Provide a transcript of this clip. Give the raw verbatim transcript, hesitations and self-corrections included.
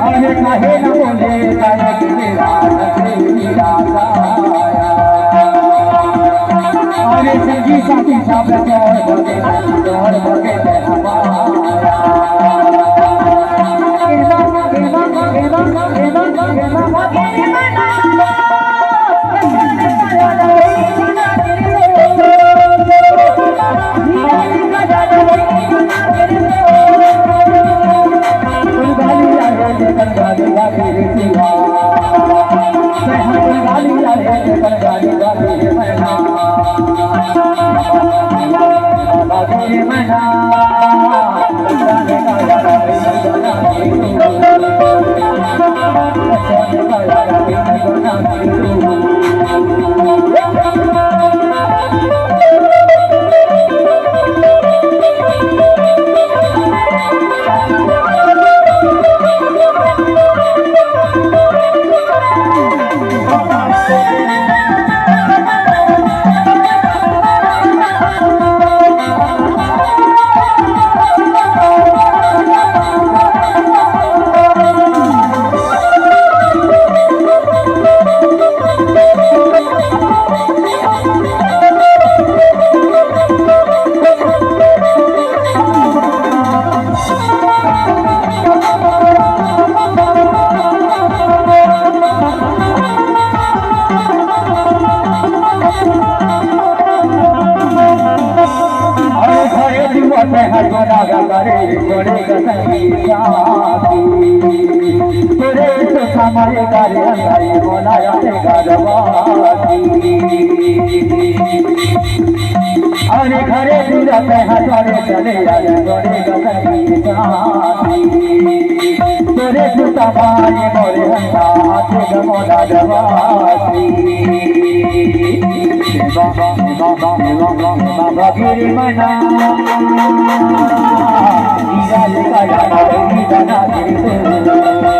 अरे काहे न बोले, काहे के राजा से राजा आया। अरे संगी साथी सब जोड़ भगे, जोड़ भगे हमारा। अरे घरे दिवस है जोड़ा गा करे, जोड़े गसई जाती। तोरे तो समय करे अंधाई बोला यार गरबाती। अरे घरे दिवस है जोड़े चले आए, जोड़े गसई जाती। तोरे सुता बाने मोरे हंसा, आते गमोला जवासी। बाबा, बाबा, बाबा, बाबा गिरी मना। हीरा लेका जाना, हीरा ना गिरी।